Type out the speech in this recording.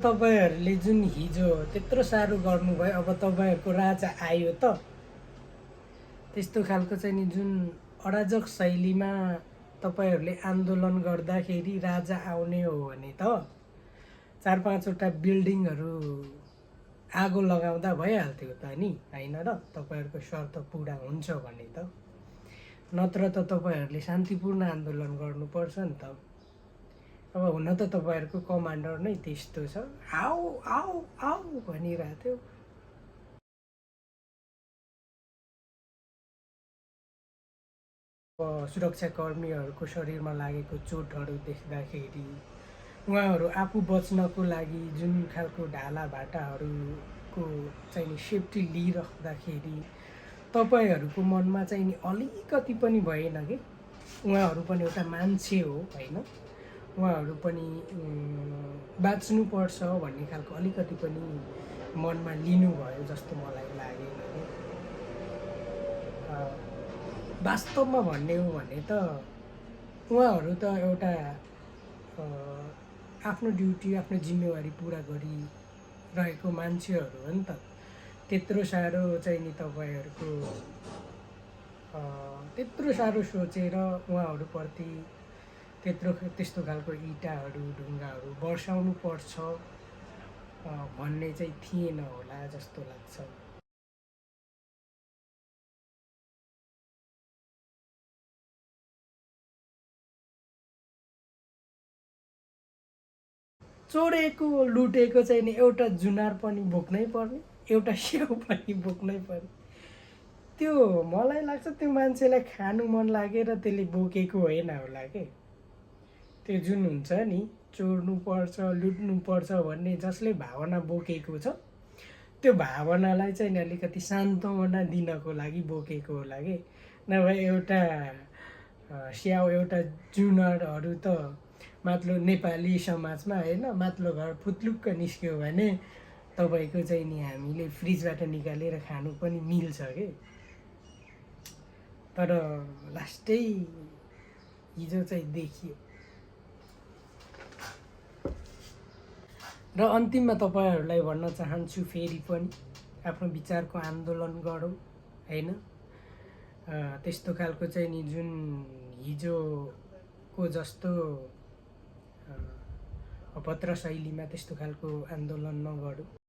तपाईँहरूले जुन हिजो त्यत्रो साह्रो गर्नुभयो, अब तपाईँहरूको राजा आयो त। त्यस्तो खालको चाहिँ नि जुन अराजक शैलीमा तपाईँहरूले आन्दोलन गर्दाखेरि राजा आउने हो भने त 4-5वटा बिल्डिङहरू आगो लगाउँदा भइहाल्थ्यो त नि, होइन र? तपाईँहरूको शर्त पुरा हुन्छ भने त। नत्र त तपाईँहरूले शान्तिपूर्ण आन्दोलन गर्नुपर्छ नि त। अब हुन त तपाईँहरूको कमान्डर नै त्यस्तो छ, आऊ आऊ आऊ भनिरहेको थियो। सुरक्षाकर्मीहरूको शरीरमा लागेको चोटहरू देख्दाखेरि उहाँहरू आफू बच्नको लागि जुन खालको ढाला भाटाहरूको चाहिँ नि सेफ्टी लिइराख्दाखेरि तपाईँहरूको मनमा चाहिँ नि अलिकति पनि भएन कि उहाँहरू पनि एउटा मान्छे हो, होइन? उहाँहरू पनि बाँच्नुपर्छ भन्ने खालको अलिकति पनि मनमा लिनुभयो जस्तो मलाई लागेन कि। वास्तवमा भन्ने हो भने त उहाँहरू त एउटा आफ्नो ड्युटी, आफ्नो जिम्मेवारी पुरा गरिरहेको मान्छेहरू हो नि त। त्यत्रो साह्रो चाहिँ नि तपाईँहरूको त्यत्रो साह्रो सोचेर उहाँहरूप्रति त्यस्तो खालको इँटाहरू ढुङ्गाहरू बर्साउनु पर्छ भन्ने चाहिँ थिएन होला जस्तो लाग्छ। चोरेको लुटेको चाहिँ नि एउटा जुनार पनि बोक्नै पर्ने, एउटा स्याउ पनि बोक्नै पर्ने। त्यो मलाई लाग्छ त्यो मान्छेलाई खानु मन लागेर त्यसले बोकेको होइन होला के। त्यो जुन हुन्छ नि चोर्नुपर्छ लुट्नुपर्छ भन्ने जसले भावना बोकेको छ, त्यो भावनालाई चाहिँ नि अलिकति सान्त्वना दिनको लागि बोकेको होला कि। नभए एउटा स्याउ एउटा जुनारहरू त माथिल्लो नेपाली समाजमा, होइन, माथिल्लो घर फुत्लुक्क निस्क्यो भने तपाईँको चाहिँ नि हामीले फ्रिजबाट निकालेर खानु पनि मिल्छ कि। तर लास्टै हिजो चाहिँ देखियो। र अन्तिममा तपाईँहरूलाई भन्न चाहन्छु फेरि पनि आफ्नो विचारको आन्दोलन गरौँ, होइन? त्यस्तो खालको चाहिँ नि जुन हिजोको जस्तो अभद्र शैलीमा त्यस्तो खालको आन्दोलन नगरौँ।